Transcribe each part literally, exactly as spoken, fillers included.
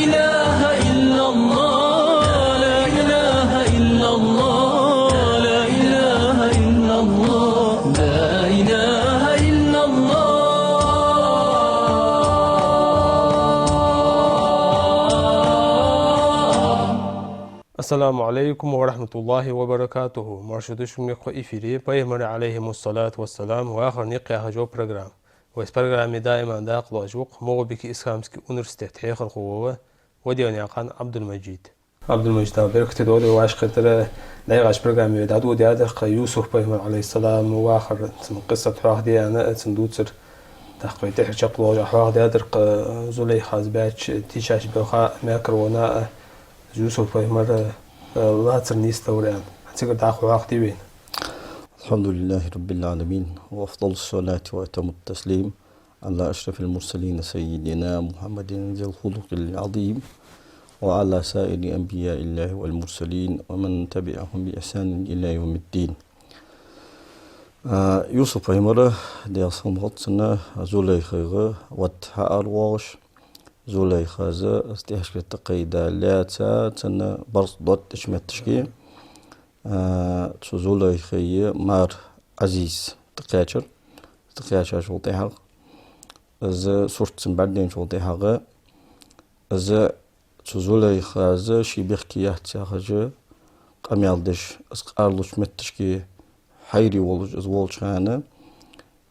إله إلا الله، لا إله إلا الله، لا إله إلا الله، لا إله إلا الله. السلام عليكم ورحمة الله وبركاته. Марша да шун, мехкахой, эфире «Пайхамарий, عليهم الصلاة والسلام, вахара никъ» яха программа. Вай программе даим дакъа лоацаш ва-кх МагӀалбике исламски университета хьехархо вола Ваденаькъан Ӏабдул-Мажид. Ӏабдул-Мажид, Дала беркате долда вай вӀашагӀкхетар. ДӀаяхача программе вай дӀадоладаьдар-кх Юсуп-пайхамар, عليه السلام, вахара, цун къиссат хьоахадаь, цун дувцар. ТӀаккха вай тӀехьа чакхдоалаш хьоахадаьдар-кх Зулайхас баьча тийшача белха, мекарона а, Юсуп-пайхамар, э, лацар нийсдалар, аьнна. Цигара дӀахо хьоахаде вайна. الحمد لله رب العالمين، وأفضل الصلاة وأتم التسليم على أشرف المرسلين سيدنا محمد ذي الخلق العظيم، وعلى سائر أنبياء الله والمرسلين ومن تبعهم بإحسان إلى يوم الدين. А, Юсуп-пайхамара, Даьла салам хилда цунна, Зулайхайга вӀашагӀа хьааравоагӀаш, Зулайхас из тӀехьашкара тӀакхайда лаьца, цунна барзкъа доттача метташка, а, цу Зулайхай мар Ӏазиз тӀакхаьчар. ТӀакхаьчачул тӀехьагӀа, из сурт цунна бӀаргадайначул тӀехьагӀа, из цу Зулайхас ший бехке яц яхаш къамаьл деш, из къаралуча метташка хьайра волаш из волча хана,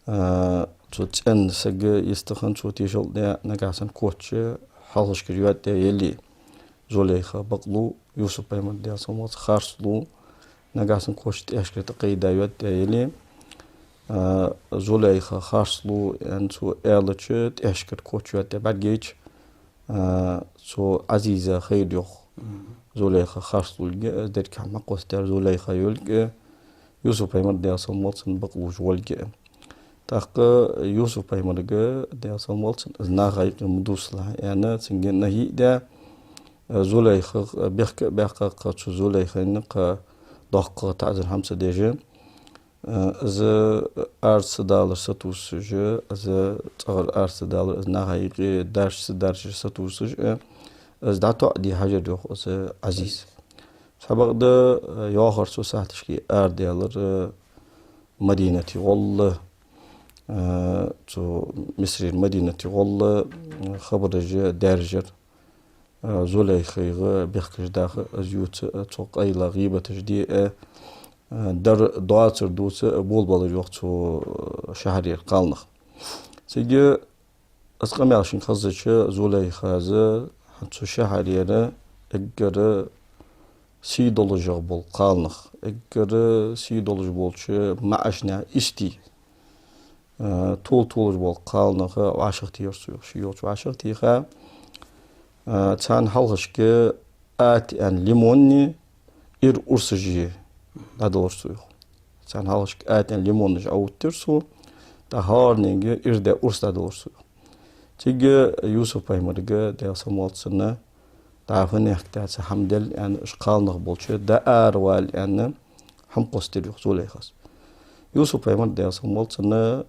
а, цу цӀен сага йистхинна цо тешал даь, нагахьа санна коч хьалхашкара йоаттаяь яле, Зулайха бакълу, Юсуп-пайхамар, Даьла салам хилда цунна, харцлу, нагахьа санна коч тӀехьашкара тӀакхайда йоаттаяь яле, а, Зулайха харцлу, аьнна, цо аьлча, тӀехьашкара коч йоаттаяь бӀаргайча, а, цу Ӏазиза хайра йоах. Зулайха харцлулга, из деррига хӀама кхоссадаьр Зулайха йолга, Юсуп-пайхамар, Даьла салам хилда цунна, бакълувш волга. ТӀаккха Юсуп-пайхамарга, Даьла салам хилда цунна, из наха юкъе ма дувцалахь, аьнна, цунга нахьи а даь, Зулайхах бехк а баьккха, кхы цу Зулайхайна кхы доккха таӀазар хӀама ца деш, из ара ца далар сатувсаш, из цӀагӀара ара ца далар, из наха юкъе даржа ца даржар сатувсаш, из дӀатоӀаде хьажар йоах из Ӏазиз. Цхьабакъда, йоахар цу сахьаташка арадаьлар Мадинате гӀолла, а, цу Мисрера Мадинате гӀолла, а, хабараш даьржар, а, Зулайхайга бехкаш даха, из ювца, а, цо къайла гӀийбаташ де, а, а, дар доацар дувца, а, болабалар йоах цу, а, шахьарера кхалнах. Цига из къамаьл шийга хезача, Зулайхас цу шахьарера эггара сий долашагӀа бола кхалнах, эггара сий долаш болча маӀача наьха истий, а, тол толаш бола кхалнах вӀашагӀтехар цо йоах. Ше йолча вӀашагӀтеха, а, царна хьалхашка ат аьнна лимонни ира урсаши дӀадалар цо йоах. Царна хьалхашка ат аьнна лимонаш Ӏоуттар цо, тӀаккха хӀаранега ира даь урс дӀадалар цо йоах. Цига Юсуп-пайхамарга, Даьла салам хилда цунна, дӀа фу нехк дац, хӀама делла аьнна, уж кхалнах болча дӀааравала аьнна, хӀама кхоссадир йоах Зулайхас. Юсуп-пайхамар, Даьла салам хилда цунна,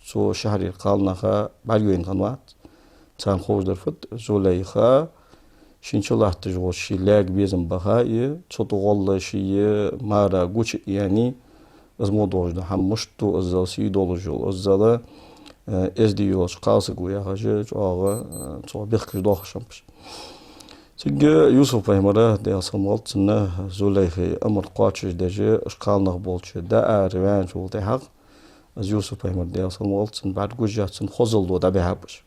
цу шахьарера кхалнаха бӀаргавайна хиннавац. Царна ховш дар фуд, Зулайха шийна чулатташ волча ший лаьга безам баха а, цу тӀа гӀолла ший мара гуча а яьнна, из мо долаш да хӀама, мишта да иззал сий долаш йола, иззал, э, эздий йолча кхалсаго яхаш, чӀоагӀа, э, цо бехкаш доахаш хӀамаш. Цига Юсуп-пайхамара, Даьла салам хилда цунна, Зулайхай амар кхоачашдеш, уж кхалнах болча дӀаараваьнначул тӀехьагӀа, из Юсуп-пайхамар, Даьла салам хилда цунна, бӀаргагуш яц цун хозалло дӀабихьаб уж.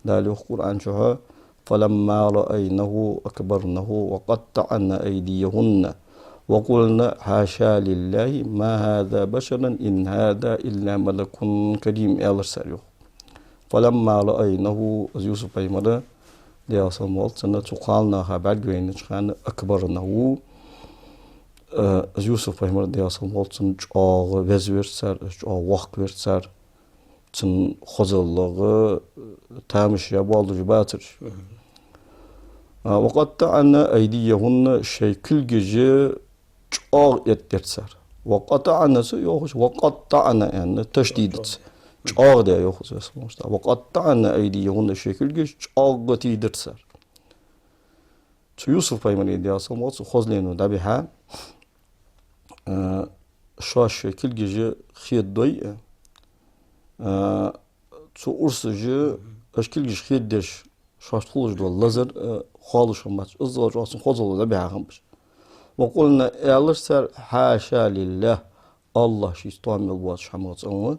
Дала йоах Къуръан чу: «فلما رأينه أكبرنه وقطعن أيديهن وقلن حاشا لله ما هذا بشرا إن هذا إلا ملك كريم», аьлар цар йоах. «فلما رأينه», из Юсуп-пайхамар, Даьла салам хилда цунна, цу кхалнаха бӀаргавайнача хана, «أكبرنه», э, из Юсуп-пайхамар, Даьла салам хилда цунна, чӀоагӀа везвир цар, чӀоагӀа воккхавир цар. Цун хозаллага тамаш е болаш бацараш. А, «وقطعن أيديهن», шоай кулгаш чӀоагӀа эттар цар. «وقطعن» ца йоахаш, «وقطعن» аьнна, ташдидаца. ЧӀоагӀа де йоах из, сможет. «وقطعن أيديهن», шоай кулгаш чӀоагӀа тийдар цар. Цу Юсуф-пайхамара, Даьла салам хилда цунна, хозлено дӀабихьа, а, шоаш кулгаш хедадой, а, цу урсаша, уж кулгаш хедадеш, шоашта хулаш дола лазар, а, хоалуш хиннабац. Иззал чӀоагӀа цун хозалло дӀабихьа хиннаб уж. «وقلن», аьлар цар: «حاشا لله», АллахӀ шийца тоам мел боацача хӀамах цӀенва.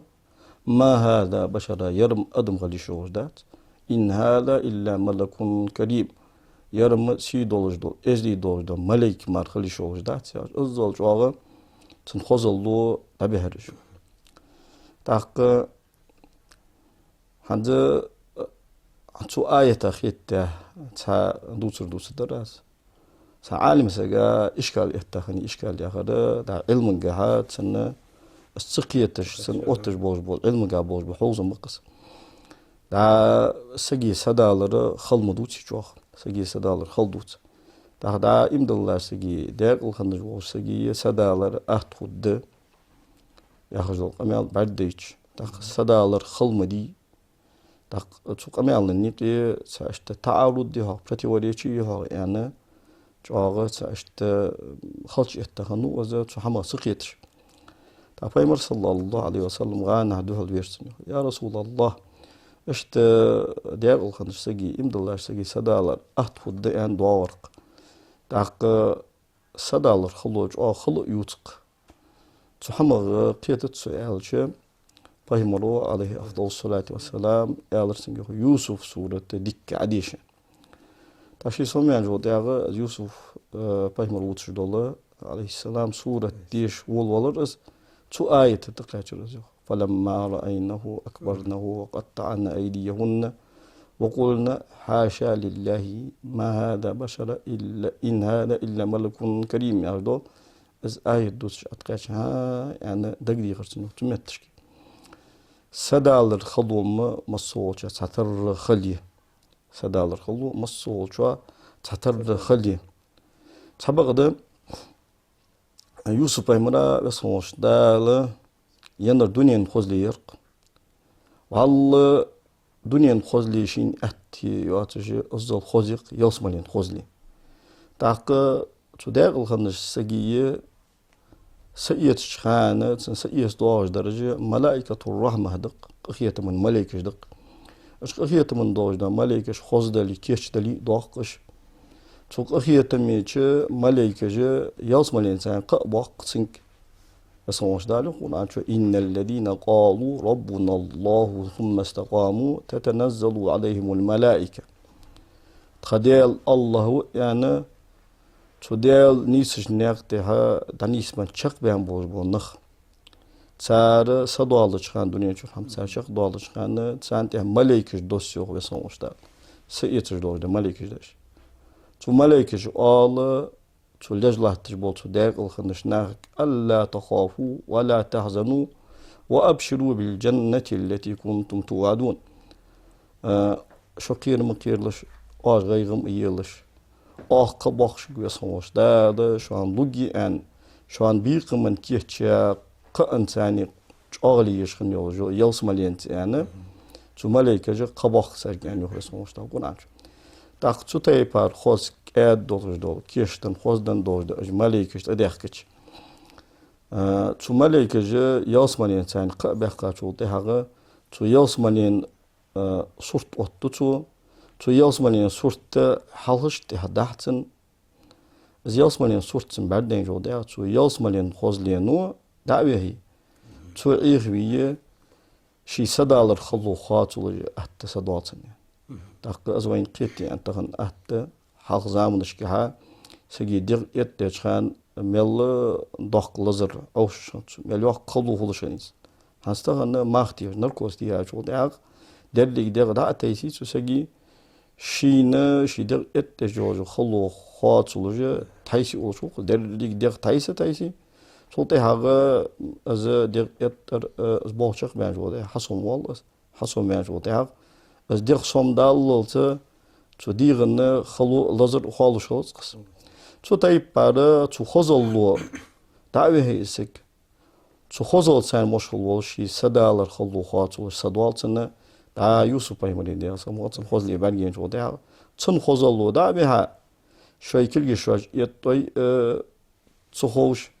«ما هذا بشرا», ер-м адам хила йиш йолаш дац. «إن هذا إلا ملك كريم», ер-м сий долаш дола, эздий долаш дола малайк мара хила йиш йолаш дац, яхаш, иззал чӀоагӀа цун хозалло дӀабихьар уж. ТӀаккха хӀанз, а, цу аята хетта цхьа дувцар дувцаргдар аз. Цхьа Ӏалим сага ишкал этта хиннай, ишкал яхар, дӀа Ӏилмангахьа цунна, аз ца кхеташ, цунна отташ болаш бола, Ӏилмангахьа болаш бола хьовзам ба-кх из. ДӀа сага са далар хала ма дувций чӀоагӀа, сага са далар хала дувц. ТӀаккха дӀа иман диллача сага, даькъала хиннаш волча сага са далар атта хургда яхаш дола къамаьл бӀаргадайча, тӀаккха са далар хала ма дий. ТӀаккха цу къамаьла юкъе цхьа иштта таӀаруд я-хьогӀ, противоречи я-хьогӀ аьнна, чӀоагӀа цхьа иштта халча этта хиннав аз, цу хӀамах ца кхеташ. ТӀаккха Пайхамар, صلى الله عليه وسلم, гӀанахьа духьал вера цунна, йоах: «يا رسول الله, иштта даькъала хиннача сага, иман диллача сага са далар атта хургда аьнна доагӀар-кх. ТӀаккха са далар хало чӀоагӀа хала а ювц-кх. Цу хӀамах кхетац со», аьлча, Пайхамаро, عليه أفضل الصلاة والسلام, аьлар цунга, йоах: «Юсуф сурат дикка Ӏодеша». ТӀаккха ше сомаяьнначул тӀехьагӀа Юсуф, э, пайхамар вувцаш дола, عليه السلام, сурат деша волавелар из, цу аята тӀакхаьчар из, йоах: «فلما رأينه أكبرنه وقطعن أيديهن وقلن حاش لله ما هذا بشرا إلا، إن هذا إلا ملك كريم», яхаш дола из аят дувцаш Ӏоткхаьчача, хӀа, аьнна, дагадехар цунна, йоах, цу метташка. Са далар хало-м массаволчоа цхьатарра хала я. Са далар хало массаволчоа цхьатарра хала я. Цхьабакъда Юсуф-пайхамара, Веза хинна волча Дала еннар дунен хозал я-кх. ВаллахӀи, дунен хозал шийна аьттув йоацаш, иззал хоза я-кх ялсмален хозал. ТӀаккха цу даькъала хиннача сага са эцача хана, цун са эца доагӀаш дараш малаикатур-рахьмат да-кх, къахетама малайкаш да-кх. Уж къахетама доагӀаш дола малайкаш хоза дале, кийча дале а доаккх уж. Цу къахетамеча малайкаша ялсмаленца кхаъ боаккх цунга. Веза хинна волча Дала йоах Къуръан чу: «إن الذين قالوا ربنا الله ثم استقاموا تتنزل عليهم الملائكة». Тха Даьла АллахӀ ва аьнна, цу Даьла нийсача наькъа тӀа дӀанийсбенна чакхбаьнна болаш бола нах. Цар са доаллача хана, дунен чу хӀама цар чакхдоаллача хана, царна тӀа малайкаш доссу, йоах Веза хинна волча Дала. Са эцаш доагӀаш дола малайкаш да уж. Цу малайкаша оал цу леш латташ болча, цу даькъала хиннача нахага: «ألا تخافوا ولا تحزنوا وأبشروا بالجنة التي كنتم توعدون». А, шо кхера ма кхералаш, оаш гӀайгӀа ма елаш. Оаха кхаъ боаккх шуга Веза хинна волча Дала, шоана лургья аьнна, шоана бекхам кийчъяь кхаъанца чӀоагӀо еш хинна йола ялсмаленца аьнна, цу малайкаша кхаъ боаккх царга аьнна, йоах Веза хинна волча Дала Къуръан чу. ТӀаккха цу тайпара хоза кӀаьда долаш дола, кийчденна, хоза денна долаш дола уж малайкаш тӀадехкача, а, цу малайкаша ялсмаленца кхаъ баьккхачул тӀехьагӀа, цу ялсмален, а, сурт оттаду цо, цу ялсмален сурта хьалхашка тӀехьа дахьа цунна. Из ялсмален сурт цунна бӀаргадайначул тӀехьагӀа цу ялсмален хозлено дӀа а вехе, цо Ӏехаве, ший са далар хало хоацалуш атта са доал цунна. ТӀаккха из вайна кхетаде аьнна тахан атта, хьалха заманашкахьа сага дегӀ эттача хана мел доккха лазар Ӏовшаш хиннад цо, мел йоккха хало хулаш хиннай цун. ХӀанз тахан мах теша, наркоз теха яьчул тӀехьагӀа деррига дегӀ дӀа а тайса цу сага, шийна ший дегӀ эттӀаш йолча хало хоацалуш тхьайса уллаш ва-кх, деррига дегӀ тхьайса, тхьайса. Цул тӀехьагӀа из дегӀ эттӀар, э, из болх чакхбаьнначул тӀехьагӀа хьасомавоал из. Хьасомаваьнначул тӀехьагӀа из дегӀ сомадаллалца цу дегӀа хало, лазар хоалуш хилац-кх из. Цу тайпара цу хозалло дӀа а вехе из саг, цу хозалца мошхал волаш, ший са далар хало хоацалуш са доал цунна, дӀа Юсуф-пайхамара, Даьла салам хилда цунна, хозал бӀаргаяйначул тӀехьагӀа, цун хозалло дӀа а бихьа, шоай кулгаш шоаш эттӀой, э, ца ховш,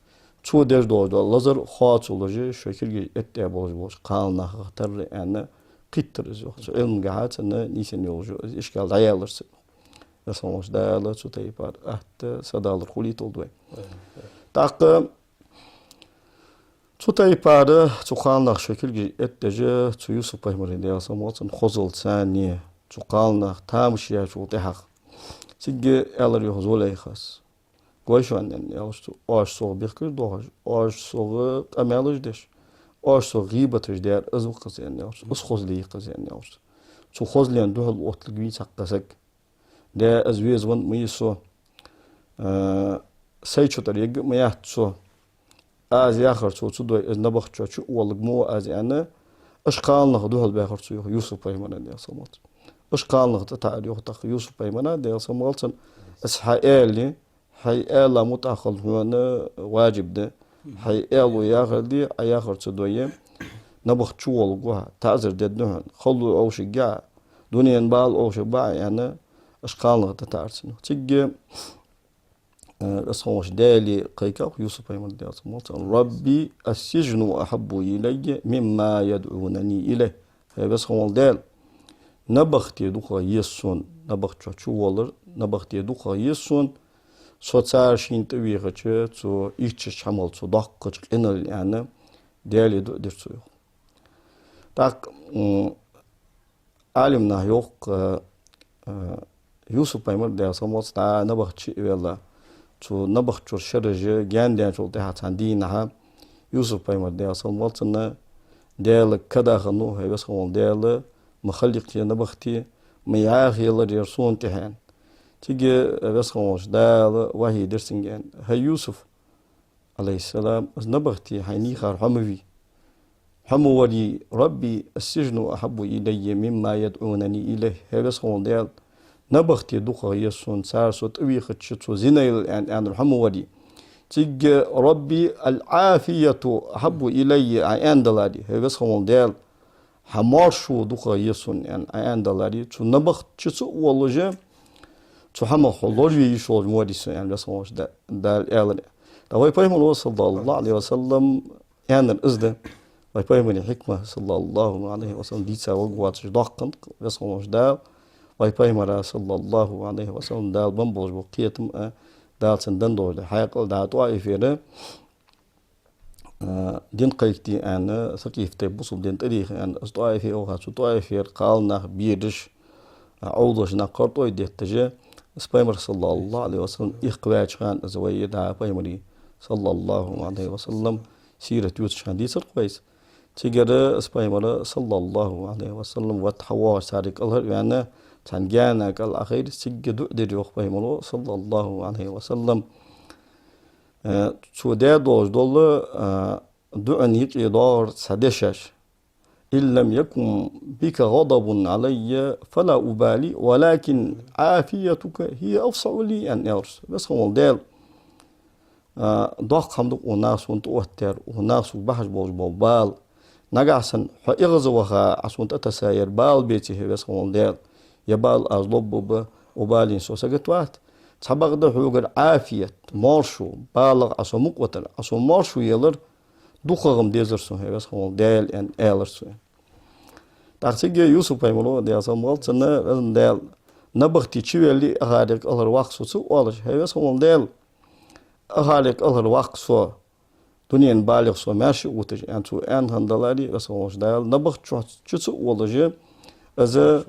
цо деш долаш дола лазар хьоацалуш, шоай кулгаш эттӀа болаш болча кхалнахах тара аьнна, кхийттар из, йоах. Цу Ӏилмангахьа цунна нийсъенна йолаш из ишкал дӀаялар цунна. Веза хинна волча Дала цу тайпара атта садалар хулийталда вай. ТӀаккха цу тайпара цу кхалнаха шоай кулгаш эттӀадеш, цу Юсуп пайхамара, Даьла салам хилда цунна, хозал царна, цу кхалнаха тамаш яьчул тӀехьагӀа, цига аьлар, йоах, Зулайхас: «Гой шоана, — аьнна, аьлар цо, — оаш сох бехкаш доахаш, оаш сох къамаьлаш деш, оаш сох гӀийбаташ даьр из ва-кх из, — аьнна, аьлар цо, — из хозал я-кх из, — аьнна, аьлар цо. — Цу хозална духьал отталургвий цхьаккха саг? Даь, из веза венна ма вий со, а, сай чу тӀара ергья а ма яц цо. Аз яхар цо ца дой, из набахта чу а воалларг ма ва аз», — аьнна, уж кхалнах духьал баьхар цо, йоах, Юсуп пайхамарна, Даьла салам хилда цунна. Уж кхалнах тӀатаӀар, йоах, тӀаккха Юсуп пайхамара, Даьла салам хилда цунна, из хьа аьле, хьай аьла мутӀахьа хила хьона важиб да. Хьай аьло яхар де, Ӏа яхар ца дой, набахта чу воалларг ва хьо, таӀзар дергда хьона, хало Ӏовшаргья Ӏа, дунен бала Ӏовшаргба Ӏа, аьнна, уж кхалнах тӀатаӀар цунна. Цига, э, Веза хинна волча Даьлага кхайкар Юсуп пайхамара, Даьла салам хилда цунна: «رب السجن أحب إلي مما يدعونني إليه». ХӀай Веза хинна вола Даьла, набахте дукхагӀа еза сона, набахта чу воаллар набахте дукхагӀа еза сона, со цар шийна тӀавийхача цу ийрчача хӀамал, цу доккхача къинал, аьнна, Даьлага дуӀа дир цо, йоах. ТӀаккха, м, Ӏалимнаха йоах, э, э, Юсуп пайхамар, Даьла салам хилда цунна, набахта чу а ваьнна, цу набахта чура шераш гаьна даьнначул тӀехьагӀа цхьан дийнахьа Юсуп пайхамар, Даьла салам хилда цунна, Даьлага кадаха ну, хӀай Веза хинна вола Даьла, ма хала я-кх ер набахте, ма яхъелар ер сона тӀехьа. Цига Веза хинна волча Дала вахьи дир цунга, аьнна: «ХӀай Юсуп, Ӏалайхи ссалам, из набахте хьайна йийхар хьо ма вий. Хьо ма варий: رب السجن أحب إلي مما يدعونني إليه». ХӀай Веза хинна вола Даьла, набахте дукхагӀа еза сона цар со тӀавийхача цу зинал, аьнна, аьннар хьо ма варий. Цига: «رب العافية أحب إلي», Ӏа аьнна даларе, хӀай Веза хинна вола Даьла, хьа маьршо дукхагӀа еза сона, аьнна, Ӏа аьнна даларе, цу набахта чу ца воаллаш, цу хӀамах хьо лораве йиш йолаш ма варий со, аьнна, Веза хинна волча Да-, Дала аьлар. ТӀаккха вай пайхамара, саллаллахӀу Ӏалайхи ва саллам, аьннар из да. Вай пайхамара хьикмат, саллаллахӀу Ӏалайхи ва саллам, дийца варг воацаш доаккхаш, Веза хинна волча Дала вай пайхамара, саллаллахӀу Ӏалайхи ва саллам, Дала бенна болаш бола кхетам а, Дала цунна денна долаш дола хьаькъал а, дӀа ТӀоифера а, дин кхайкаде аьнна, Сакъиф тайпа бусалба дин тӀадийха аьнна, из ТӀоифе ваха, цу ТӀоифера кхалнах, бераш, а, Ӏовдалча наха кхартӀой детташ, из пайхамар, саллаллахӀу Ӏалайхи ва саллам, ихка ваьча хана из вай, дӀа пайхамара, саллаллахӀу Ӏалайхи ва саллам, сират ювцача хана дийцар-кх вай из. Цигара из пайхамар, саллаллахӀу Ӏалайхи ва саллам, ватта хьавоагӀаш, царех кӀалхара а ваьнна, цхьан гаьна кӀал Ӏохайра, цига дуӀа дир, йоах, пайхамара, саллаллахӀу Ӏалайхи ва саллам. Э, цо даь долаш дола, э, дуӀан юкъе доагӀар цхьа дешаш: «إن لم يكن بك غضب علي فلا أبالي، ولكن عافيتك هي أفصح لي», аьнна, аьлар цо. Веза хинна вола Даьла, э, доккха хӀама да-кх укх наха сона тӀаоттадаьр, укх наха сога бахьаш болаш бола бала. Нагахьа санна хьо эгӀазваха, Ӏа сона тӀатесса ер бала беце, хӀай Веза хинна вола Даьла, ер бала аз лорабергба, укх балийна со сагота вац. Цхьабакъда хьогара Ӏафият, маьршо, балах Ӏа со мукъавитар, Ӏа сона маьршо елар дукхагӀа-м дезар сона, хӀай Веза хинна вола Даьла, аьнна, аьлар цо. ТӀаккха цига Юсуп пайхамара, Даьла салам хилда цунна, Веза Даьла, набахте чувелле а, акхарех кӀалхарваккха со ца оалаш, хӀай Веза хинна вола Даьла, акхарех кӀалхарваккха со, дунен балех со маьрша а вуташ, аьнна, цо аьнна хинна даларе, Веза хинна волча Дала, набахта чу, чу ца воаллаш, из, э,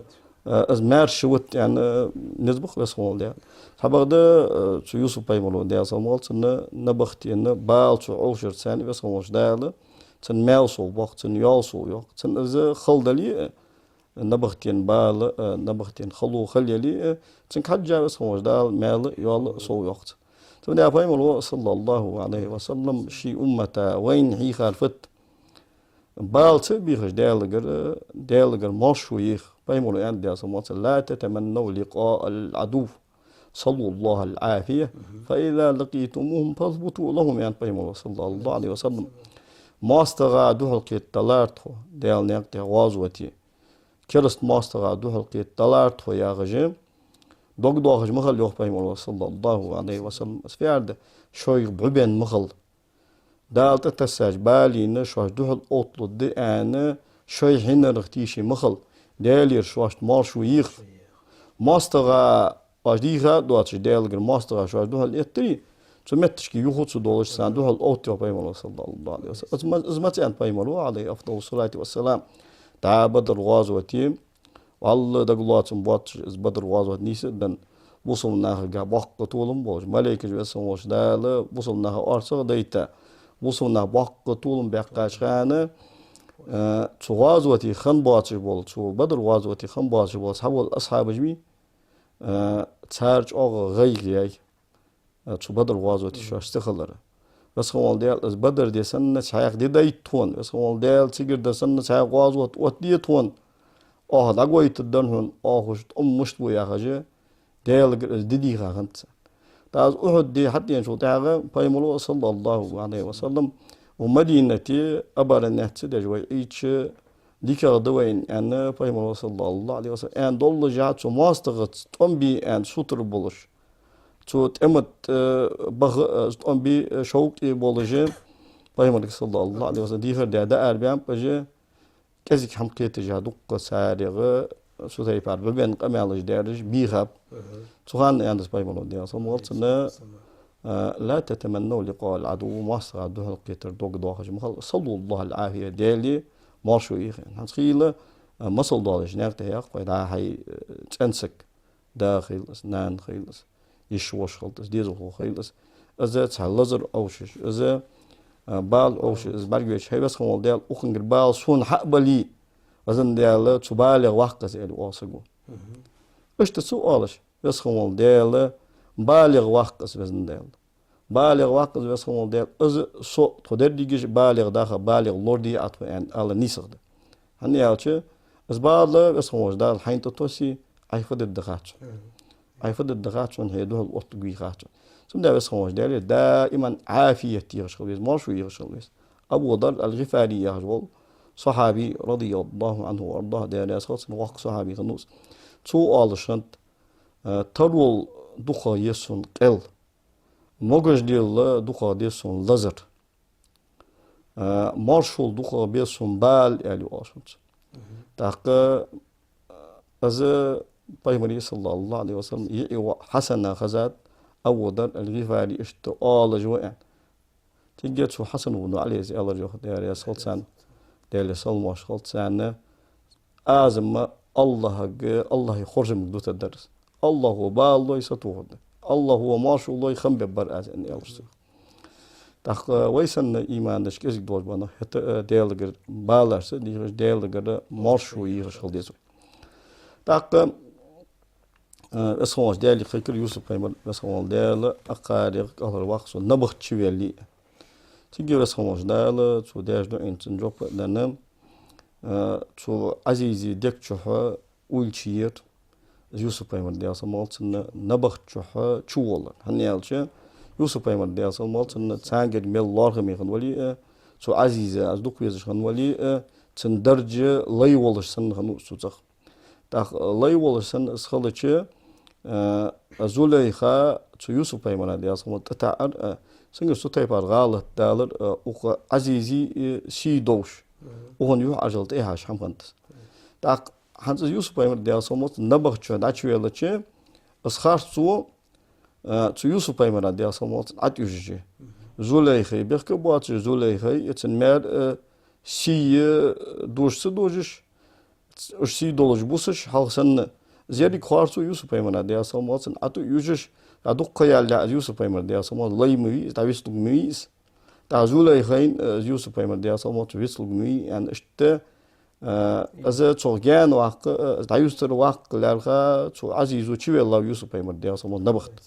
из маьрша вита аьнна низ ба-кх, Веза хинна вола Даьла. Цхьабакъда, э, цу Юсуп пайхамара, Даьла салам хилда цунна, набахтена бала цо Ӏовшарца, Веза хинна волча Дала, цун маьл совбоаккх, цун йоал совйоаккх, цунна из хала дале а, набахтена бала, э, набахтена хало хила яле а, цунга хьежжа, Веза хинна волча Дала маьл а, йоал а совйоаккх цунна. Цудухьа пайхамара, саллаллахӀу Ӏалайхи ва саллам, ший уммата, вайна хьийхар фуд? Бала ца а бехаш, Даьлагара, Даьлагара маьршо еха. Пайхамара аьннад, Даьла салам хилда цунна: «لا تتمنوا لقاء العدو، سلوا الله العافية، فإذا لقيتموهم فاثبتوا لهم», аьннад пайхамара, саллаллахӀу Ӏалайхи ва саллам. МоастагӀа духьалкхета даларе тхо, Даьла наькъа тӀа гӀазоте, кераста моастагӀа духьалкхета даларе тхо яхаш, дог доахаш ма хила, йоах пайхамара, саллаллаху Ӏалайхи ва саллам. Аз фу яхар да, шоайх бӀу бенна ма хила. Дала тӀатессача балийна шоаш духьал отталургда аьнна, шоай хьинарах тийша ма хила. Даьлагара шоашта маршо еха. МоастагӀа оаш дийха а доацаш, Даьлагара моастагӀа шоаш духьал эттаре, цу метташка юха ца долаш, царна духьал отта, йоах пайхамара, саллаллаху Ӏалайхи ва саллам. Из ма-, из маца аьннад пайхамара, Ӏалайхи афдалу салати ва салам, дӀа Бадр гӀазоте, валлахӀи, дагалоацам боацаш, из Бадр гӀазот нийсденна, бусалба нахага боккха толам болаш, малейкаш, Веза хинна волча Дала бусалба наха орцагӀа дайта, бусалба наха боккха толам баьккхача хана, э, цу гӀазоте хинна боацаш бола, цу Бадр гӀазоте хинна боацаш бола цхьабола асхьабаш ма, э, цар чӀоагӀа гӀайгӀа яьй, э, цу Бадр гӀазоте шоаш ца хилара. Веза хинна волча Даьла, из Бадр ди санна цхьаькха ди дайта тхона, Веза хинна волча Даьла, цигара ди санна цхьаькха гӀазот оттаде тхона, оаха дӀагойтаргдар хьона, оаха уж тӀом мишта бу яхаш, Даьлагара из ди дийха хиннад царна. ТӀаккха из Ухьуд ди хьатӀаденачул тӀехьагӀа пайхамара, саллаллаху Ӏалайхи ва саллам, укх Мадинате оборонять ца деш, вай Ӏийча дикагӀа да вайна аьнна, пайхамара, саллаллаху Ӏалайхи ва саллам, аьнна доллашехь, цу моастагӀаца тӀом бе аьнна сутара болаш, цу тӀема тӀа, э, баха, э, тӀом бе, э, шовкъе болаш, пайхамарга, саллаллаху Ӏалайхи ва саллам, дехар даь дӀаарабаьннаб уж, кӀезига хӀама кхеташ а дукха царех цу тайпара бӀу бенна къамаьлаш даьраш бийхаб. Цу хана аьннад пайхамара, Даьла салам хилда цунна, э, «لا تتمنوا لقاء العدو», моастагӀа духьалкхетар дог доахаш ма хила, «سلوا الله العافية», Даьлага маршо еха. ХӀанз хийла, э, масал долаш наькъа тӀа яьккхай, дӀа хьай, э, цӀен саг, да хийла из, нана хийла из, йиша-воша хийла из, дезалхо хийла из. Из цхьа лазар Ӏовшаш, из, а, бала Ӏовшаш, из бӀаргавайча, хӀай Веза хинна волча Даьла, укхангара бала сона хьа а бале, Веза Даьла, цу балех ваккха из, аьле, оал саго. Иштта ца оалаш, Веза хинна волча Даьла, балех ваккха из, Веза Даьла. Балех ваккха из, Веза хинна волча Даьла, из со тхо дерригаш балех даха, балех лораде Ӏа тхо аьнна ала нийсагӀа да. ХӀана аьлча, из бала, Веза хинна волча Дала хьайна тӀатоссе, Ӏайха дергда хац хьона. Ӏайха дергда хац хьона, хье духьал оттаргвий хац хьона. Цудухьа Веза хинна волча Даьлага даиман Ӏафият ехаш хила веза, маршо ехаш хила веза. Абу Дарр ал-ГӀифари яхаш вола сахьаби, радияллаху Ӏанху ва ардаху, Даьла раьза хилва цунна, воккха сахьаби хиннав из. Цо оалаш хиннад, э, таро дукхагӀа я сона къел, могаш лела дукхагӀа да сона лазар, э, маршо дукхагӀа ба сона бала, аьле, оалаш хиннад цо. ТӀаккха, э, из пайхамара, саллаллаху Ӏалайхи ва саллам, йиӀиг воӀ Хьасана хезад, Абу Дарр ал-ГӀифари иштта оалаш ва аьнна. Цига цу Хьасан ибн Ӏалийс аьлар, йоах, Даьла раьза хилва царна, Даьлага салам-моаршал хилда царна: «Аз-м АллахӀага, АллахӀа хоржамга дутаргдар аз. АллахӀо бала лой, сатохаргда. АллахӀо маршо лой, хам бергбар аз», — аьнна, аьлар цо. ТӀаккха вай санна иман деш кӀезига долаш ба нах, хӀаьта а Даьлагара балашца дехаш, Даьлагара маршо ехаш хила деза вай. ТӀаккха, э, Веза хинна волча Даьлага кхайкар Юсуп пайхамар, Веза хинна волча Даьла, акхарех кӀалхарваккха со, набахта чувелле. Цига Веза хинна волча Дала цо даьча дуӀайна цунна жоп а денна, э, цу Ӏазизе дег чухьа уйла чуйир из Юсуп пайхамар, Даьла салам хилда цунна, набахта чухьа чуволлар. ХӀана аьлча, Юсуп пайхамар, Даьла салам хилда цунна, царгара мел лоархӀаме хинна вале а, цу Ӏазиза аз дукха везаш хинна вале а, цун даржа лай волаш санна хиннав из цу цӀагӀа. ТӀаккха лай волаш санна из хилча, э, Зулейха цу Юсуп пайхамара, Даьла салам хилда цунна, тӀатаьӀар, э, цунгара цу тайпара гӀалат далар, э, укх Ӏазизе, э, сий довш. Укхун юхьӀаьржал тӀехьажа хӀама хиннад из. ТӀаккха хӀанз из Юсуп пайхамар, Даьла салам хилда цунна, набахта чу дӀачувеллача, из харцо, э, цу Юсуп пайхамара, Даьла салам хилда цунна, ӀотӀаужаш я. Зулейхай бехк боацаш, Зулейхай, э, цун маьра, э, сий, э, дожаш ца дожаш, уж сий долаш бусаш, хьалха санна, из еррига харцо Юсуп пайхамара, Даьла салам хилда цунна, ӀотӀаужаш, дӀа дукха ха ялалехь из Юсуп пайхамар, Даьла салам хилда цунна, лай ма вий из, дӀавицлург ма вий из. ТӀаккха Зулейхайна, э, из Юсуп пайхамар, Даьла салам хилда цунна, вицлург ма вий аьнна, иштта, э, из цох гаьна ваккха, э, из дӀаюстара ваккха лаьрхӀа, цу Ӏазизо чувеллав Юсуп пайхамар, Даьла салам хилда цунна, набахта.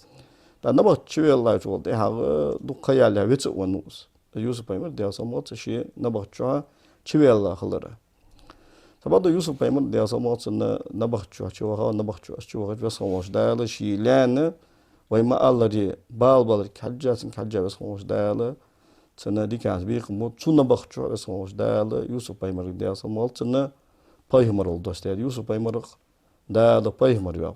ТӀаккха набахта чувеллачул тӀехьагӀа дукха ха ялалехь виц а веннав из. Юсуп пайхамар, Даьла салам хилда цунна, ше набахта чухьа чувелла хилар. Цхьабакъда Юсуп пайхамар, Даьла салам хилда цунна, набахта чухьа чуваха, набахта чухьа чувахача Веза хинна волча Дала ше лаьна, вай ма аллара, бала баларга хьежжа, цунга хьежжа Веза хинна волча Дала цунна диканца бекхам бу. Цу набахта чухьа Веза хинна волча Дала Юсуп пайхамарга, Даьла салам хилда цунна, пайхамарал доссадаьд. Юсуп пайхамарах Дала пайхамар йоах.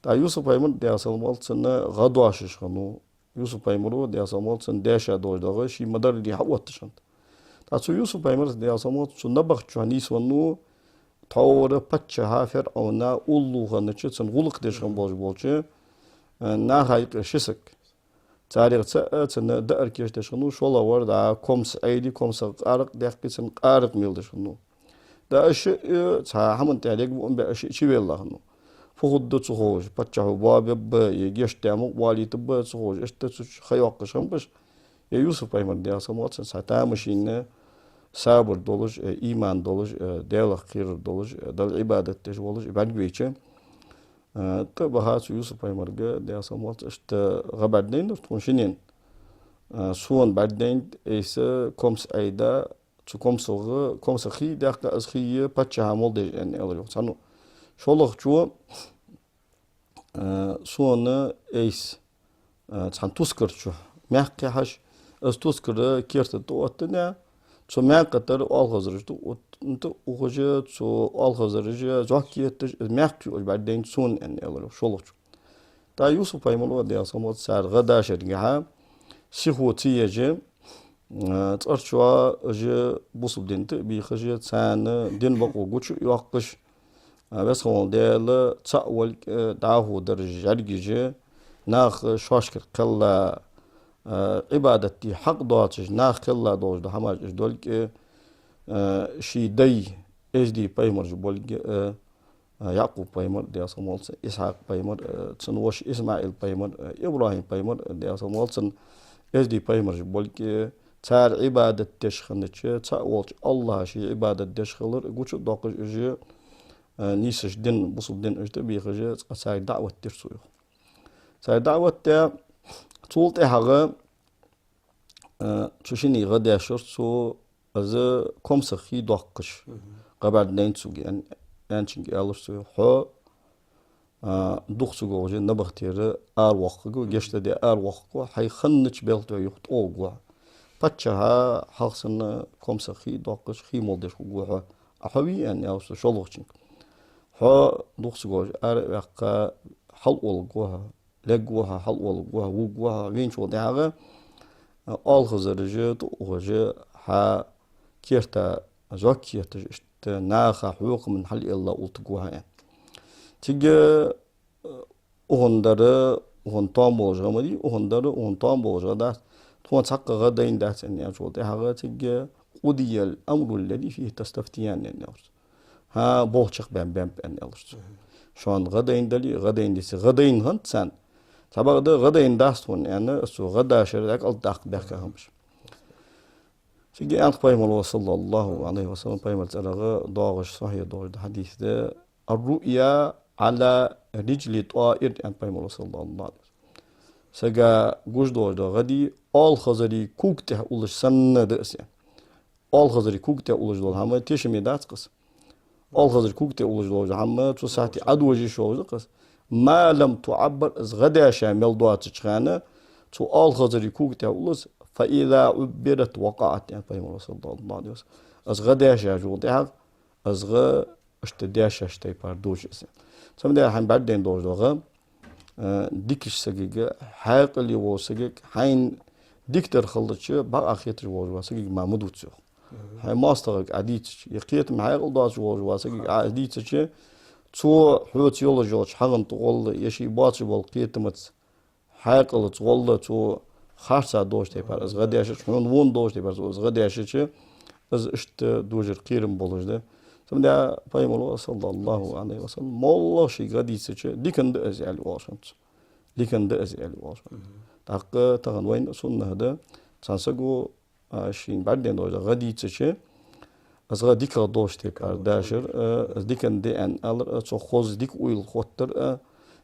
ТӀаккха Юсуп пайхамар, Даьла салам хилда цунна, гӀа дошаш хиннав. Юсуп пайхамаро, Даьла салам хилда цунна, дешаш долаш дола гӀа ший ма дарра хьаотташ хиннад. ТӀаккха цу Юсуп пайхамара, Даьла салам хилда цунна, цу набахча чу нийсвеннав тхьовра паччахьа ФирӀовна уллув хиннача, цунна гӀулакх деш хинна болаш болча, э, наха юкъера ши саг. Царех цаӀ, э, цунна даар кийчдеш хиннав, шоллагӀвар дӀа комс Ӏайди, комсах къаракъ даьккхе, цунна къаракъ мелдеш хиннав. ТӀаккха уж шиъ, э, цхьа хӀаман тӀа лергва аьнна баь, уж шиъ чувелла хиннав. Фу хургда ца ховш, паччахьо боабергба, е гешт даь мукъа воалийтаргба ца ховш, иштта цу чу ха йоаккхаш хиннаб уж. Е Юсуп пайхамар, Даьла салам хилда цунна, цхьа тамашийна сабар долаш, э, иман долаш, э, Даьлах кхерар долаш, э, Далла Ӏибадат деш волаш бӀаргавайча, э, тӀабаха цу Юсуп пайхамарга, Даьла салам хилда цунна, иштта гӀа бӀаргадайнадир тхона шиннена. Э, сона бӀаргадайнад айса комс Ӏайда, цу комсах, комсах хий даьккха, из хий паччахьа мел деш, аьнна, аьлар йоах цхьанне. ШоллагӀчо, э, сона айса, э, цхьан тускар чу маькх кхехьаш, из тускара керта тӀаоттадаь, цу маькха тӀара оалхазараш тӀаоттадаь, тӀаухаш, цу оалхазараша зӀок етташ, из маькх кхиош бӀаргадайнад сона, аьнна, аьлар йоах шоллагӀчо. ТӀаккха Юсуп пайхамаро, Даьла салам хилда цунна, цар гӀа дашаргахьа сихо ца еш, э, цӀерчоа уж бусалба дина тӀа а бийхаш, царна дина бокъо гуча а йоаккхаш, э, Веза хинна вола Даьла цаӀ волга, э, дӀахо дараш жӀаргаш, наха шоашкара кхелла, э, Ӏибадат де хьакъ доацаш, наха кхелла долаш дола хӀамаш уж долга, э, ший дай эздий пайхамараш болга, э, Якъуб пайхамар, Даьла салам хилда цунна, Исхьакъ пайхамар, э, цун воша ИсмаӀил пайхамар, э, ИбрахӀим пайхамар, э, Даьла салам хилда цунна, эздий пайхамараш болга, э, цар Ӏибадат деш хиннача цаӀ волча АллахӀа ший Ӏибадат деш хилар гуча а доаккхаш уж, э, нийсача дина, бусалба дина уж тӀабийхаш, цкъа царга даӀват дир цо йоах. Царга даӀват даь, цул тӀехьагӀа, э, цу шинне гӀа дешар цо, из комсах хий доаккхаш, гӀа бӀаргадайнад цунга, аьн-, аьнначунга аьлар цо: «Хьо, а, дукха ца говш набахтера аравоаккхаргва, гешт даь аравоаккхаргва, хьай хиннача белха тӀа юха тӀавоагӀаргва хьо. Паччахьа хьалха санна комсах хий доаккхаш, хий мел деш хургва хьо. А хьо вий?» — аьнна, аьлар цо шоллагӀчунга. «Хьо дукха ца говш ара а ваьккха, хьалъоаларгва хьо, лергва хьо, хьалъоаларгва хьо, вувргва хьо, вийначул тӀехьагӀа, а, оалхазараш тӀаухаш, хьа керта зӀок етташ, иштта наха хьокхаман хьалъаьлла ултаргва хьо», — аьнна. Цига, а, укхун дар, укхун тоам болаш гӀа ма дий, укхун дар, укхун тоам болаш гӀа дац. Тхона цхьаккха гӀа дайна дац, аьнна, аьлчул тӀехьагӀа цига: «قضي الأمر الذي فيه تستفتيان», — аьнна, аьлар цо. «ХӀа, болх чакхбаьннаб», — аьнна, аьлар цо. «Шоана гӀа дайна дале а, гӀа дайна деце а, гӀа дайна хиннад царна. Цхьабакъда гӀа дайна дац тхона», — аьнна, цо гӀа дашар дӀакӀалдаккха баьхка хиннаб уж. Цига аьннад пайхамаро, صلى الله عليه وسلم, пайхамара цӀерагӀа доагӀаш, сахьихь долаш да хьадис да: «الرؤيا على رجل طائر», — аьннад пайхамаро, صلى الله عليه وسلم. Сага гуш долаш дола гӀа дий, оалхазара кога тӀа уллаш санна да из, аьнна. Оалхазара кога тӀа уллаш дола хӀама тешаме дац-кх из. Оалхазара кога тӀа уллаш дола хӀама цу сахьте Ӏадожа йиш йолаш да-кх из. «ما لم تعبر», из гӀа даьша мел доацача хана, цу оалхазара кога тӀа уллаш, «فإذا عبرت وقعت», — аьннад пайхамаро, صلى الله عليه وسلم. Из гӀа даьшачул тӀехьагӀа, из гӀа иштта даьшача тайпара дувц из. Цудухьа хьайна бӀаргадайна долаш дола гӀа, э, дикача сагага, хьаькъале волча сагага, хьайна дикадар хилча, бакъахьа хеташ волаш волча сагага мара ма дувца, йоах. Хьай моастагӀага Ӏа дийцача, е кхетам, хьаькъал доацаш волаш волча сагага Ӏа дийцача, цо хьоца йолаш йолча хьагӀан тӀа гӀолла, е ший боацаш бола кхетамаца, хьаькъалаца гӀолла цо харцахьа долча тайпара из гӀа дешача, хьона-вона долча тайпара цо из гӀа дешача, из иштта дожар кхерам болаш да. Цудухьа пайхамаро, صلى الله عليه وسلم, моллагӀа шийга гӀа дийцача, дикан да из аьле оалаш хиннад цо. Дикан да из аьле оалаш хиннад. ТӀаккха тахан вайна суннат да, цхьан саго, а, шийна бӀаргадайна долаш дола гӀа дийцача, из гӀа дикагӀа долча тайпара дашар, а, из дикан да аьнна алар, а, цох хоза дика уйла хоттар, а,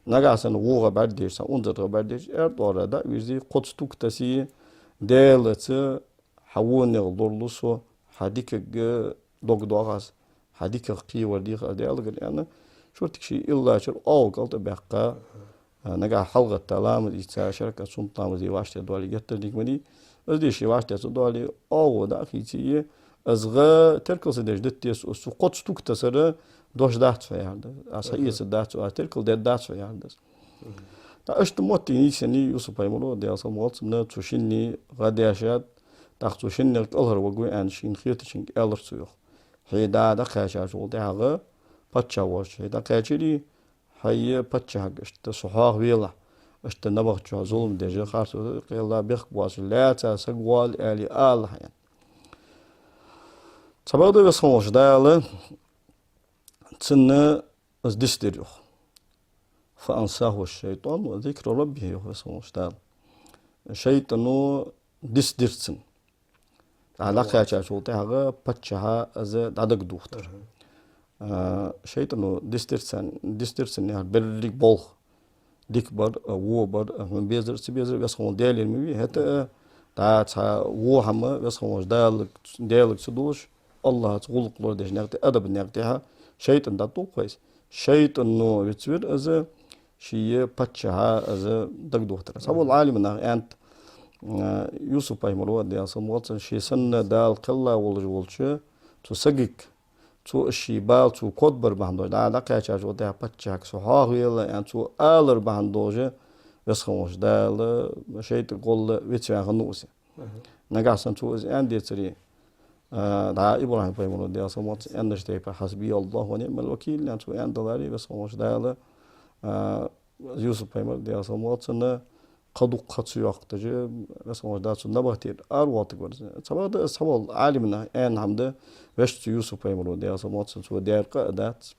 нагахьа санна во гӀа бӀаргадайча, цхьа унзара гӀа бӀаргадайча, аьрда оагӀора дӀа а вирзе, кхозза туг тассе, Даьлаца хьа вонех лоралу со, хьа дикага дог доах аз, хьа диках кхийвар дех аз Даьлагара, аьнна, шортига ший иллачура оагӀув кӀалтӀабаьккха, а, нагахьа хьалгӀатта ламаз ийца, ши ракаӀат суннат ламаз де вӀаштӀехьа доале геттара дика ма дий. Из де ше вӀаштӀехьа ца доале, оагӀув дӀа а хийце, из гӀа теркал ца деш дита деза, цу кхозза туг тасар дош дац хьона, яхар да из. Аз хьаэцаргдац, аз теркал дергдац хьона, яхар да из. ТӀаккха иштта моттиг нийсъеннай Юсуп пайхамара, Даьла салам хилда цунна, цу шинне гӀа дешад, тӀаккха цу шиннех кӀалхарваргва аьнна шийна хетачунга аьлар цо, йоах. Хье дӀа-, дӀакхаьчачул тӀехьагӀа паччахь волча хье дӀакхаьчарий, хьай паччахьага иштта со хьоахавелахь, иштта набахточоа зулам деш, харцо кхелла бехк боацаш лаьца саг воалл аьле алалахь, аьнна. Цхьабакъда Веза хинна волча Дала цунна из дицдир, йоах. فأنساه الشيطان ذكر ربه, йоах Веза хинна волча Дала. ШайтӀано дицдир цунна. ТӀаккха дӀакхаьчачул тӀехьагӀа паччахьа из дӀадагадохийтар. А, шайтӀано дицдир цунна, дицдир цунна яхар берригаш болх. Дика бар а, во бар а, хьона безар а, ца безар а, Веза хинна волча Даьлера ма вий, хӀаьта а, дӀа цхьа во хӀама Веза хинна волча Даьлага, Даьлага ца долаш, АллахӀаца гӀулакх лорадеш наькъа тӀа, адаб наькъа тӀа шайтӀан дӀатӀадувц вайца. ШайтӀано вицвир из, ший паччахьа из дагадохийтар. Цхьабола Ӏалимнаха аьннад, а, Юсуп пайхамара, Даьла салам хилда цунна, ше санна Дала кхелла волаш волча цу сагага, цо из ший бала цо кодбар бахьан долаш, дӀа-, дӀакхаьчачул тӀехьагӀа паччахьага со хьоахавелахь аьнна цо алар бахьан долаш, Веза хинна волча Дала шайтӀа гӀолла вицваь хиннав из. Мгм. Нагахьа санна цо из аьнна децаре, а, дӀа ИбрахӀим пайхамара, Даьла салам хилда цунна, аьннача тайпара: «حسبي الله ونعم الوكيل», аьнна цо аьнна даларе, Веза хинна волча Дала, а, Юсуп пайхамар, Даьла салам хилда цунна, кхы дукха ха ца йоаккхаш, Веза хинна волча Дала цунна набахтера аравоалийтаргвар из. Цхьабакъда из цхьабола Ӏалимнаха аьнна хӀама да, вешта цу Юсуп пайхамара, Даьла салам хилда цунна, цо даьр къа а дац,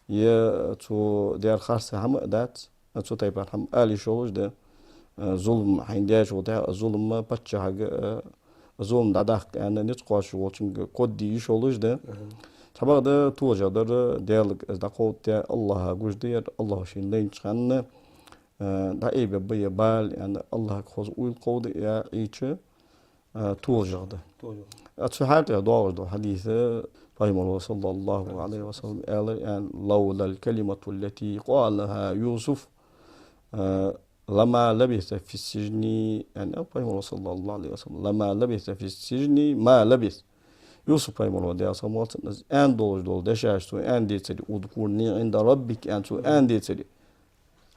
е цо даьр харц хӀама а дац, цу тайпара хӀама ала йиш йолаш да, э, зулам хьайна даьчул тӀехьагӀа, зулам паччахьага, э, зулам дӀадаккха аьнна низ кхоачаш волчунга кодде йиш йолаш да. Мгм. Цхьабакъда тожагӀдар Даьлага из дӀакховдаде, АллахӀа гуш да ер, АллахӀа шийна лайнача хана, э, дӀаайбергба ер бала аьнна, АллахӀага хоза уйла кховда а Ӏийча, а, тожагӀа да. ТожагӀа. А цу хьакъехьа доагӀаш дола хьадис, пайхамара, صلى الله عليه وسلم, аьлар, аьнна: «لولا الكلمة التي قالها يوسف, а, لما لبث في السجن», аьнна, пайхамара, صلى الله عليه وسلم, «لما لبث في السجن ما لبث». Юсуп пайхамара, Даьла салам хилда цунна, из аьнна долаш дола дешаш цо аьнна децаре, «اذكرني عند ربك», аьнна цо аьнна децаре,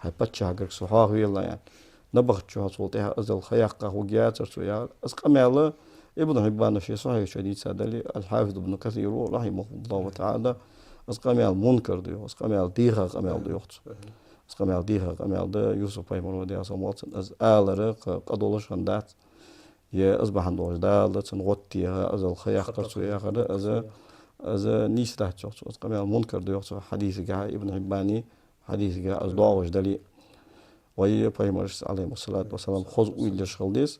хьай паччахьагара со хьоахавелахь аьнна, набахточоа цул тӀехьагӀа азал ха яьккха хургьяцар цо яхар. Из къамаьл Ибн Хьиббана ший Сахьихь чу дийца дале, аль-Хьафиз Ибн Касира, رحمه الله تعالى, из къамаьл мункар да йоах, из къамаьл дийха къамаьл да йоах цо. Из къамаьл дийха къамаьл да, Юсуп пайхамара, Даьла салам хилда цунна, из алар къа-, къа долаш хиннадац. Е из бахьан долаш Дала цунна гӀод теха, азал ха яьккхар цо яхар, из, из нийса дац йоах цо, из къамаьл мункар да йоах цо, хьадисагахьа, Ибн Хьиббана хьадисагахьа из доагӀаш дале. Вай пайхамарашца, عليهم الصلاة والسلام, хоза уйла еш хила деза.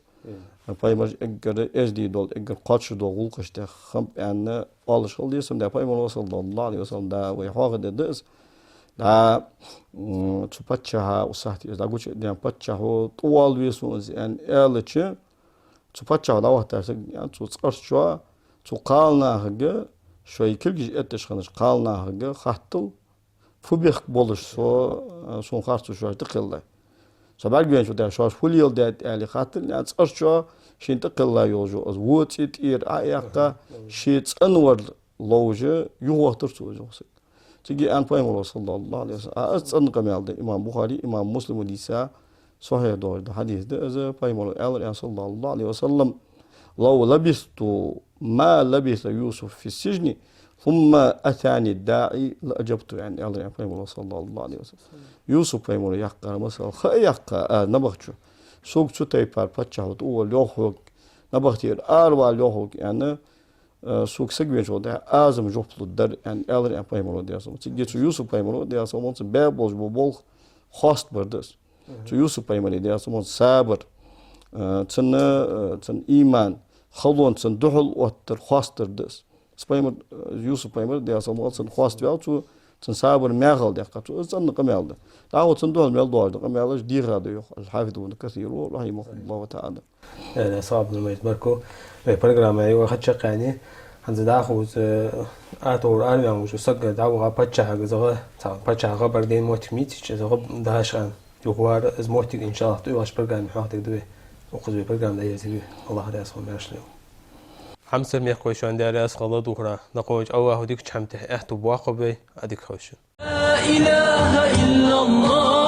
Пайхамараш эггара эздий дола, эггара кхоачаш дола гӀулакхашта тӀа хиннаб аьнна оалаш хила деза. Цудухьа пайхамара, صلى الله عليه وسلم, да вай хьоахадаь да из. Да, м, цу паччахьа, укх сахьте из дӀагучадаьнна паччахьо тӀавоалаве сона из аьнна аьлча, цу паччахьо дӀавахийтар саг, аьнна, цу цкъарчоа, цу кхалнахага, шоай кулгаш этташ хиннача кхалнахага хаттал, фу бехк болаш со, а, сона харцо шоаш тӀакхеллай. Со бӀаргавайначул тӀехьагӀа шоаш фу леладаьд аьле хаттал, аьнна, цкъарчоа шийна тӀакхелла йолаш йола из во цӀи тӀера Ӏо а яьккха, ший цӀенвар ловш юхавахийтар цо из, йоах, саг. Цига аьннад пайхамара, صلى الله عليه وسلم. А, из цӀена къамаьл да, имам Бухари, имам Муслима дийца, сахьихь доагӀаш дола хьадис да из, пайхамара аьлар, аьнна, صلى الله عليه وسلم: «لو لبثت ما لبث يوسف في السجن ثم أتاني الداعي لأجبت», аьнна, аьлар, аьнна, пайхамара, صلى الله عليه وسلم. Юсуп пайхамара яьккхар масал ха а яьккха, а, набахточо, сога цу тайпара паччахьо тӀавоалаве йоах хьога, набахтера аравала йоах хьога аьнна, э, сога саг веначул тӀехьагӀа аз-м жоп лургдар, аьнна, аьлар, аьнна, пайхамара, Даьла салам хилда цунна. Цига цу Юсуп пайхамара, Даьла салам хилда цунна, баь болаш бола болх хоастабар да из. Цу Юсуп пайхамара, Даьла салам хилда цунна, сабар, э, цун, э, цун иман, халонца цун духьал оттар, хоастар да из. Из пайхамар, э, Юсуп пайхамар, Даьла салам хилда цунна, хоаставаьв цо, цун сабар мехала даьккхад цо. Из цӀена къамаьл да. ДӀахо цун духьал мел доагӀаш дола къамаьлаш дийха да йоах аль-Хьафиз ибн Касира, رحمه الله تعالى. Э, Сабир Мажит, баркал. Вай программа юха хьачакхъяьннай. ХӀанз дӀахо из, э, атор арваьнна вуж саг дӀаваха паччахьага из гӀа, цхьа паччахьа хабар ден моттиг мицича, из гӀа дахаш хана юхавар, из моттиг, иншааллахӀ, тӀехьарча программе хьоахадергда вай. Укхаза вай программа дӀаерзаргья вай. АллахӀа раьза хилва маьрша хилва. Хьамсара мехкахой, шоана Даьла раьза хилва ладувгӀара. Дакъа вайча АллахӀа дикача хӀаман тӀа аьттув боаккхаргба вай, Ӏадика хийла шун. لا إله إلا الله.